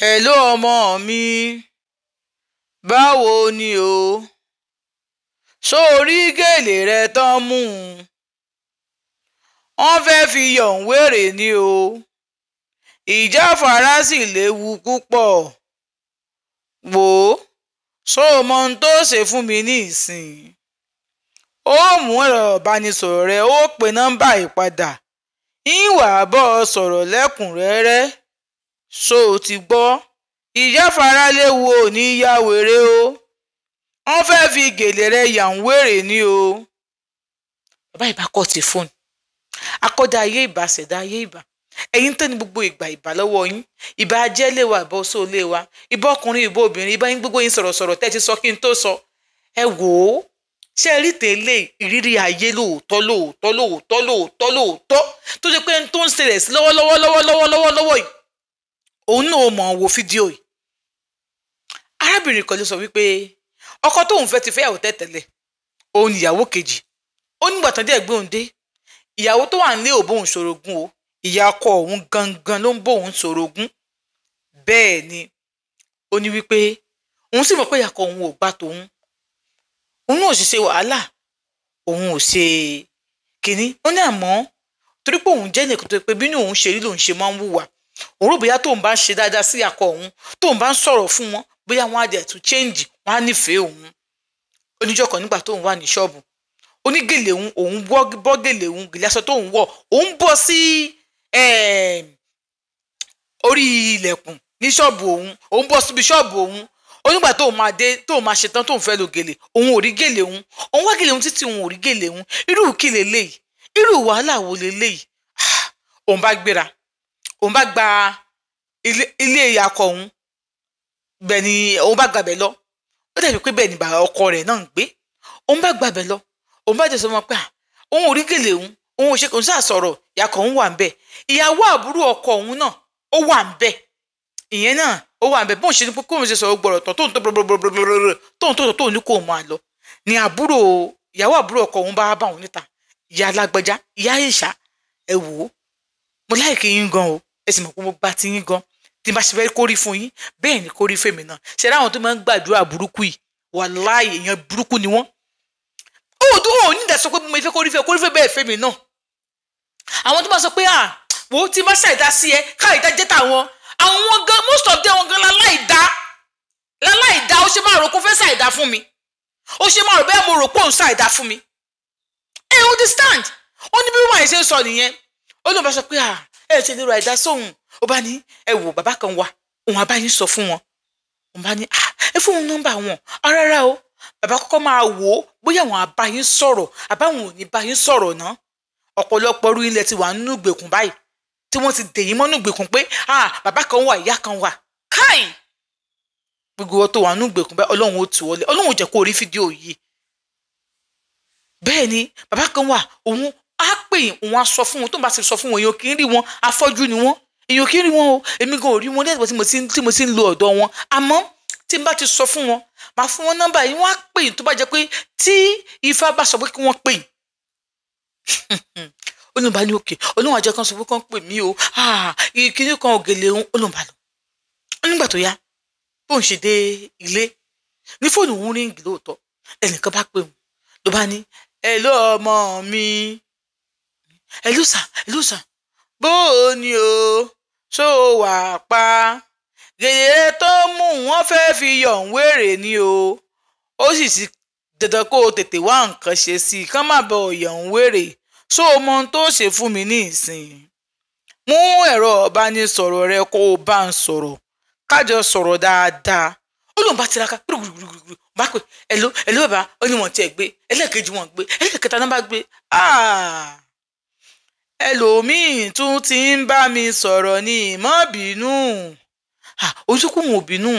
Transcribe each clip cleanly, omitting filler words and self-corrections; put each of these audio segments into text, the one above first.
Hello ọmọ mi, báwo ni o? Ṣó o rí gèlè rẹ tán mú un? Wọ́n fẹ́ẹ́ fi yọ̀ ń wèrè ni o. Ìjáfara sì léwu púpọ̀. Wò ó, ṣó o mọ ohun tó ṣe fún mi nísìnyí? Ó mú ẹ̀rọ ìbánisọ̀rọ̀ rẹ, ó pe nọ́mbà yìí padà, ń wàá bọ́ ọ sọ̀rọ̀ lẹ́kùnrẹ́rẹ́. Ṣó o ti gbọ́? Ìjáfara léwu, ò ní ya wèrè o. Wọ́n fẹ́ẹ́ fi gèlè rẹ yà ń wèrè ni o. Bàbá ìbá kọ́ ti fóònù. Akọ́dá ayé ìbá, ṣẹ̀dá ayé ìbá. Ẹ̀yin tẹ́ ní gbogbo ìgbà ìbá lọ́wọ́ yín. Ìbá ajẹ́ lé wa, ìbá oṣó lé wa, ìbá ọkùnrin, ìbá obìnrin, ìbá yín gbogbo yín sọ̀rọ̀sọ̀rọ̀ tẹ́ ti sọ kí n tó sọ. Ẹ wò ó, ṣé ẹ rí tẹ́lẹ̀ ìrírí ayé lóòótọ́ lóòótọ́ lóòótọ́ lóòótọ́ lóòótọ́ tó ṣe pé n tó ń ṣẹlẹ̀ sí lọ́wọ́lọ́wọ́ lọ́wọ́lọ́wọ́ lọ́wọ́lọ́wọ́ yìí, òun náà mọ̀ wo fídíò yìí. Arábìnrin kan ló sọ wípé ọkọ tóun fẹ́ ti fẹ́yàwó tẹ́tẹ̀lẹ̀, òun ìyàwó kejì. Ó nígbà tán díẹ̀ gbé òun dé, ìyàwó tó wà nílé ò bóun ṣorogún o, ìyá ọkọ òun gangan ló ń bóun ṣorogún. Bẹ́ẹ̀ ni ó ní wípé òun sì mọ̀ pé ìyá ọkọ òun ò gbà tòun, òun náà ò sì ṣe wàhálà, òun ò ṣe kínní. Ó ní àmọ́ torí pé òun jẹ́ nìkan tó pé bínú òun ṣe rí lòun ṣe máa ń hùwà, òun rò bóyá tóun bá ń ṣe dáadáa sí ìyá ọkọ òun, tóun bá ń sọ̀rọ̀ fún wọn, bóyá wọn á dẹ̀ tún change, wọn á nífẹ̀ẹ́ òun. Oníjọ́ kan nígbà tóun wà ní ṣọ́ọ̀bù, ó ní gèlè òun, òun bọ́ gèlè òun, gèlè aṣọ tóun wọ̀, òun bọ́ sí orí ilẹ̀kùn ní ṣọ́ọ̀bù òun, òun bọ́ síbi ṣọ́ọ̀bù òun. Ó nígbà tóun máa dé, tóun máa ṣetán, tóun fẹ́ lo gèlè, òun ò rí gèlè òun, òun wá gèlè òun títí òun ò rí gèlè òun. Irú kí leléyìí? Irú wàhálà wo leléyìí? Òun bá gbéra, òun bá gba ilé ìyá ọkọ òun, bẹ́ẹ̀ ni òun bá gbàbẹ̀ lọ. Ó dàbí pé bẹ́ẹ̀ ni bàbá ọkọ rẹ̀ náà ń gbé. Òun bá gbàbẹ̀ lọ, òun bá jẹ́ sọ wọn pé òun ò rí gèlè òun, òun ò ṣe kò ń sà sọ̀rọ̀, ìyá ọkọ òun wà ń bẹ̀. Ìyàwó àbúrò ọkọ òun náà ó wà ń bẹ̀. Ìyẹn náà ó wà ń bẹ̀. Bóun ṣe ní pé kóun ṣe sọ̀rọ̀ gbọ̀rọ̀ tán, tóun tó gbọ̀rọ̀gbọ̀rọ̀ tóun tó tóun ní kó máa lọ. Ni àbúrò ìyàwó àbúrò ọkọ òun bá bá òun níta. Ìyá alágbẹja, ìyá ìṣá, ẹ wò ó, mo láìkí yín gan o, ẹ sì mọ̀ pé mo gba ti yín gan. Tí n bá ṣe fẹ́ kó rí fún yín, bẹ́ẹ̀ ni kó rí fèmí náà. Ṣe láwọn tó máa ń gbàdúrà burúkú yìí, wàláì èèyàn burúkú ni wọ́n. Ó dún òun nígbà sọ pé mo fẹ́ kó rí fẹ́ kó rí fẹ́ bẹ́ẹ̀ fèmí náà. Àwọn tó bá sọ pé à wò ó tí n bá ṣàìdá sí ẹ, káìdá jẹ́ tàwọn. Àwọn gan, most of them gan láláìdá. Láláìdá, ó ṣe máa rò kó fẹ́ ṣàìdá fún mi. Ó ṣe máa rò bẹ́ẹ̀ mo rò pé òun ṣàìdá fún mi. Ẹ understand? Ó ní bí wọ́n máa ṣe ń sọ nìyẹn. Ó lóun bá sọ pé à ẹ ṣe lè ra ìdá sóhun. Ó bá ní ẹ wò bàbá kan wà, òun á bá yín sọ fún wọn. Òun bá ní ẹ fún òun nọ́mbà wọn. Rárá o, bàbá kọ́kọ́ máa wò ó bóyá àwọn á bá yín sọ̀rọ̀ àbáwọn ò ní bá yín sọ̀rọ̀ ná. Ọ̀pọ̀lọpọ̀ irú ilẹ̀ ti wà nínú ìgbèkùn báyìí tí wọ́n ti dè yín mọ́nú ìgbèkùn pé bàbá kan wà, ìyá kan wà. Káì! Gbogbo wọn tó wà nínú ìgbèkùn báyìí, Ọlọ́run ó tù ọ́ lẹ̀, Ọlọ́run ò jẹ́ kó rí fídíò yìí. Bẹ́ẹ̀ ni bàbá kan wà, òun á pè yín, òun á sọ fún wọn, tó bá ti sọ fún wọn, èèyàn kì í rí wọn, afọ́jú ni wọ́n, èèyàn kì í rí wọn o, èmi gan ò rí wọn lẹ́yìn tí mo ti ń lo ọ̀dọ̀ wọn. Àmọ́ tí n bá ti sọ fún wọn, màá fún wọn nọ́mbà yìí, wọ́n á pè yín tó bá jẹ́ pé tí Ifá bá sọ pé kí wọ́n pè yín. Olùbá ní òkè, Olúwa jẹ́ kán sọ pé kán pè mí o, ìkíní kan ògèlè òun, Olùbá lọ. Nígbà tó yá, bóun ṣe dé ilé, ní fóònù òun ríǹgì lóòótọ́, ẹnìkan bá pè òun, ló bá ní, hello ọmọ mi, hello sir, hello sir, bó o ní o, ṣó o wà pa? Gèlè tó mú wọn fẹ́ fi yọ̀ ń wèrè ni o, ó sì ti dandan kó o tètè wá nǹkan ṣe sí i, kán má bọ̀ yọ̀ ń wèrè. Ṣó o mọ ohun tó ṣe fún mi ní ìsìn? Mú ẹ̀rọ ìbánisọ̀rọ̀ rẹ kó o bá ń sọ̀rọ̀, kájọ sọ̀rọ̀ dáadáa. Ó lóun bá tiraka gbúrúgbúrúgbúrú, bá pè hello hello bàbá, ó ní wọ́n tiẹ̀ gbé, ẹlẹ́ẹ̀kejì wọ́n gbé, ẹlẹ́ẹ̀kẹta náà bá gbé. Ẹlòmíì tún ti ń bá mi sọ̀rọ̀ ní ìmọ̀ bínú. Ojúkù wọn ò bínú.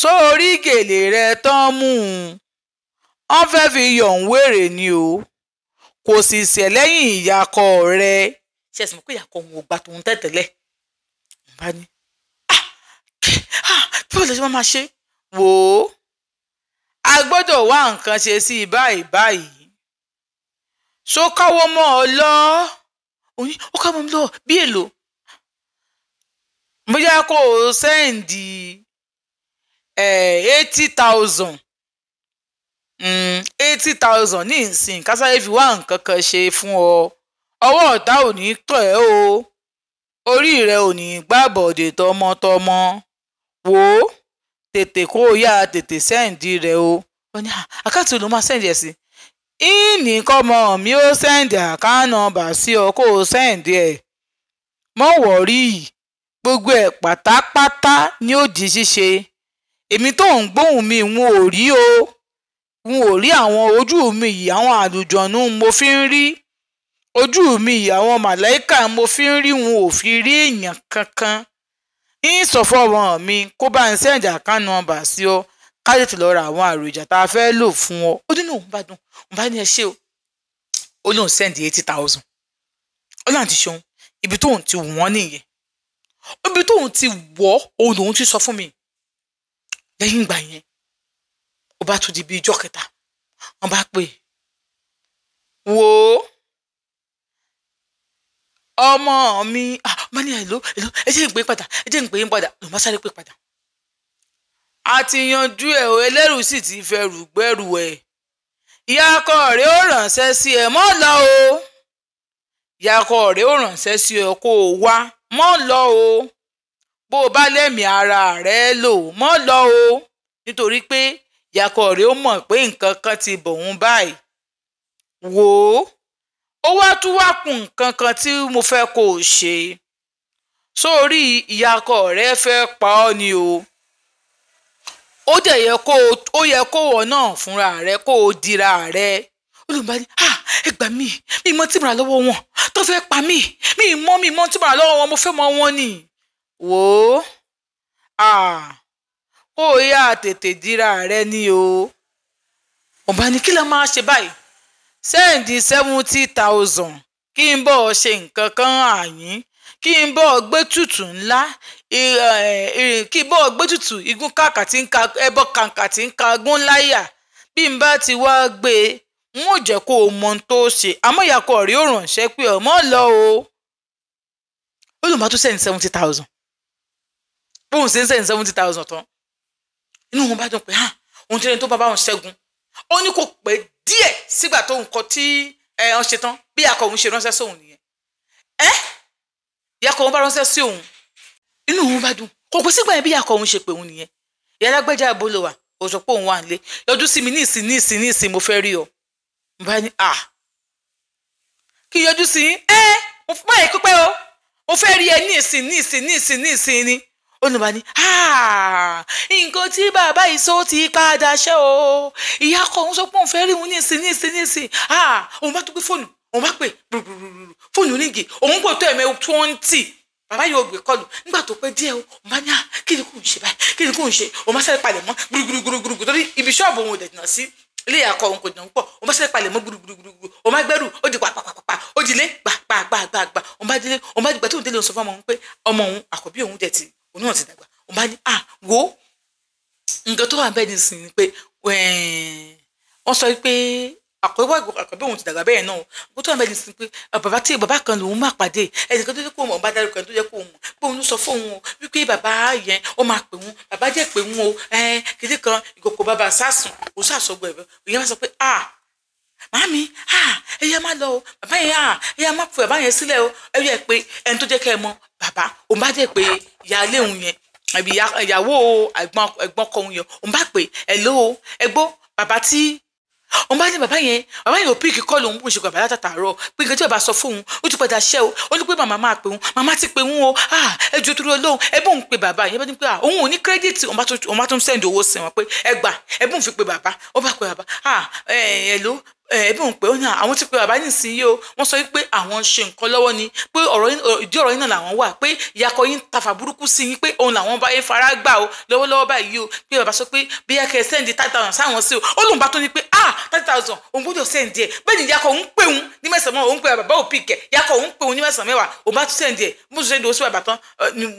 Sórí gèlè rẹ tán mú un, wọ́n fẹ́ fi yọ̀ ń wèrè ni o, kò sì ṣẹ̀ lẹ́yìn ìyàkọ rẹ. Ṣe ẹ̀sìn mọ̀ pé ìyàkọ òun ò gbà tòun tẹ́tẹ̀lẹ̀? Bá ní bí wọ́n lè ṣe máa ṣe wò ó, a gbọ́dọ̀ wá nǹkan ṣe sí i báyìí báyìí. Ṣó káwọ́ mọ́ ọ lọ? Ó káwọ́ mọ́ mi lọ bí èlò. Bóyá kó o send 80,000, 80,000 ní ìsìn kásáré fi wá nǹkan kan ṣe fún ọ. Ọwọ́ ọ̀tá ò ní tọ̀ ẹ́ o, orí rẹ ò ní gbàbọ̀dè tọmọtọmọ. Wò ó, tètè kó o yá tètè send rẹ o. Ó ní account ló máa send ẹ̀ sí. Ìní kọ́mọ mi ó send account number sí ọ kó o send ẹ̀. Mọ́ worry, gbogbo ẹ̀ pátápátá ni ó di ṣíṣe. Èmi tó ń gbóhùn mi n ò rí o. N ò rí àwọn ojú mi yìí, àwọn àlùjọ̀nú mo fi ń rí. Ojú mi yìí, àwọn màláíkà mo fi ń rí, n ò fi rí èèyàn kankan. Ń sọ fún ọmọ mi kó bá ń send account number sí ọ, ká tètè lọ ra àwọn èròjà tá a fẹ́ lò fún ọ. Ó nínú òun bá dùn, òun bá ní ẹ ṣé o. Ó lóun send 80,000. Ó lóun ti ṣeun. Ibi tóun ti wọ́n nìyẹn. Ibi tóun ti wọ́, òun lòun ti sọ fún mi. Lẹ́yìn ìgbà yẹn, ó bá tún di bí ijọ́ kẹta, wọ́n bá pè é. Wò ó, ọmọ mi, ọmọ ní hello, hello, ẹ jẹ́ n pè é padà, ẹ jẹ́ n pè é padà, lòun bá sáré pè padà. A ti yanjú ẹ̀ o, ẹlẹ́rù sì ti fẹrù gbẹ́rù ẹ̀. Ìyá ọkọ rẹ̀ ó ránṣẹ́ sí ẹ, mọ́ lọ o. Ìyá ọkọ rẹ̀ ó ránṣẹ́ sí ẹ kó o wá, mọ́ lọ o. Bó o bá lẹ́mìí ara rẹ lò, mọ́ lọ o. Nítorí pé ìyá ọkọ rẹ̀ ó mọ̀ pé nǹkan kan ti bọ̀ òun báyìí. Wò ó, ó wá tún wá kù nǹkan kan tí mo fẹ́ kó o ṣe. Sórí ìyá ọkọ rẹ fẹ́ pa ọ́ ni o. Ó dẹ̀ yẹ kó o, ó yẹ kó wọ̀ náà fúnra rẹ kó o dira rẹ. Olùbá ní, ẹ gbà mí, mi mọ tí mo rà lọ́wọ́ wọn tó fẹ́ pa mí, mi mọ tí mo rà lọ́wọ́ wọn, mo fẹ́ mọ wọn ni. Wò ó, kó o yá tètè dira rẹ ni o. Ọba ní kí ló máa ṣe báyìí? Send 70,000 kí n bọ́ ọ ṣe nǹkan kan àyín, kí n bọ́ ọ gbé tutù ńlá, kí n bọ́ ọ gbé tutù igun kàkà tí ń ka ẹbọ kàǹkà tí ń ka gún láyà. Bí n bá ti wá gbé e, n ó jẹ́ kó o mọ ohun tó ṣe. Àmọ́ ìyá ọkọ rẹ̀ ó ránṣẹ́ pé ọmọ lọ o. Ó lóun bá tún send 70,000. Bóun ṣe ń send 70,000 tán, inú òun bá dùn pé òun ti rẹ́ni tó bá bá òun ṣẹ́gun. Ó ní kò pẹ́ díẹ̀ sígbà tó nǹkan tí ẹ ń ṣe tán bí ìyá ọkọ òun ṣe ránṣẹ́ sóun nìyẹn. Ìyá ọkọ òun bá ránṣẹ́ sí òun, inú òun bá dùn. Kò pẹ́ sígbà yẹn bí ìyá ọkọ òun ṣe pé òun nìyẹn. Ìyá alágbèjà ibo ló wà, ó sọ pé òun wà nílé. Yọjú sí mi ní ìsìn ní ìsìn ní ìsìn, mo fẹ́ rí ọ. Mo bá ní kí yọjú sí yín. Mo fún báyìí pípẹ́ o, mo fẹ́ rí ẹ ní ìsìn ní ìsìn ní ìsìn ní ìsìn ni. Olùbá ní nǹkan tí bàbá yìí sọ ti padà ṣe o. Ìyá ọkọ òun sọ pé òun fẹ́ rí òun ní ìsìn ní ìsìn ní ìsìn. Òun bá tún gbé fóònù, òun bá pè gbùrùgbùrù, fóònù ríngì, òun kò tó ẹ̀mẹ́ 20. Bàbá yóò gbé kọlù. Nígbà tó pẹ́ díẹ̀ o, òun bá ní kí ni kò ń ṣe báyìí, kí ni kò ń ṣe. Òun bá sáré palẹ̀ mọ́ gbùrùgbùrùgbùrù torí ibi ṣọ́ọ̀bù òun ò dẹ̀ jìnnà sí ilé ìyá ọkọ òun, kò jìnnà púpọ̀. Òun bá sáré palẹ̀ mọ́ gbùrùgbùrùgbùrù, òun bá gbẹ́rù, ó di pàpàpàpà, ó di ilé gbàgbàgbàgbà. Òun bá délé, òun bá dìgbà tó ń délé, òun sọ fún ọmọ òun pé ọmọ òun àkọ́bí òun dẹ̀ ti òun náà ti dàgbà. Òun bá ní wo nǹkan tó wà bẹ́ẹ̀ nísìnyí ni pé wọ́n sọ pé àkọ́bí òun ti dàgbà bẹ́ẹ̀ náà. Nǹkan tó wà bẹ́ẹ̀ nísìnyí pé bàbá tí bàbá kan lòun máa pàdé, ẹnìkan tó jẹ́ kó mọ̀, bá dárúkọ tó jẹ́ kó mọ̀ pé òun ló sọ fún òun wípé bàbá yẹn ó máa pè òun, bàbá jẹ́ pé òun o, kìdí kan ìkòkò bàbá sásùn, òun sàsọgbọ̀ ẹ̀bẹ̀. Ìyẹn bá sọ pé màámi, ẹ̀yà má lọ o, bàbá yẹn, ẹ̀yà má fi bàbá yẹn sílẹ̀ o, ẹ yẹ pé ẹni tó jẹ́ kẹ́ ẹ mọ̀ bàbá. Òun bá jẹ́ pé ìyáálé òun yẹn àbí ìyàwó ẹ̀gbọ́n ọkọ òun yẹn, òun bá pè ẹ ló ẹgbó bàbá tí òun bá ní bàbá yẹn, bàbá yẹn ò píìkì kọ́ lòun bó ṣe kọ bàbá látàtàárọ̀ pé nǹkan tí bàbá sọ fóun ó ti padà ṣẹ́ o. Ó ní pé màmá máa pè òun, màmá ti pè òun o, ẹ jọ̀ọ́ torí Ọlọ́run ẹ bóun pe bàbá yẹn. Bá ní pé òun ò ní credit, òun bá tún send owó sí wọn pé ẹ gbà, ẹ bóun fi pe bàbá. Ó bá pe bàbá, ẹ ló ẹ bóun pé ó ní àwọn ti pe bàbá nísìnyí o. Wọ́n sọ pé àwọn ṣe nǹkan lọ́wọ́ ni, pé ọ̀rọ̀ ìdí ọ̀rọ̀ yín náà làwọn wà, pé ìyàkọ̀ yín tafà burúkú sí yín, pé òun làwọn bá yín fara gbà o lọ́wọ́lọ́wọ́ báyìí o, pé bàbá sọ pé bí yà kẹ́ send 30,000 sáwọn sí o. Ó lóun bá tó ní pé 30,000 òun gbọ́dọ̀ send ẹ̀. Bẹ́ẹ̀ ni ìyàkọ̀ òun pè òun ní mẹ́sàn-án, òun pè bàbá òpì kẹ̀, ìyàkọ̀ òun pè òun ní mẹ́sàn-án mẹ́wàá, òun bá tún send ẹ̀. Bó tún send owó sí bàbá tán,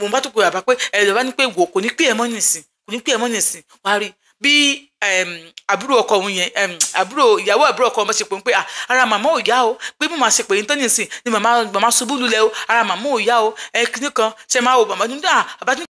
òun bá tún pè bàbá pé ẹ̀ lọ́ba ní pé wò kò ní pè ẹ̀ mọ́ nìsín, kò ní pè ẹ̀ mọ́ nìsín, wàá rí Bí àbúrò ọkọ òun yẹn, àbúrò ìyàwó àbúrò ọkọ ọmọ ṣe pé ń pé ara màmá ò yá o, pé bí màá ṣe pé ní tán nìsín ni màmá ṣubú lulẹ̀ o, ara màmá ò yá o. Ẹ kíní kan ṣe máa wo màmá nígbà àbá ní.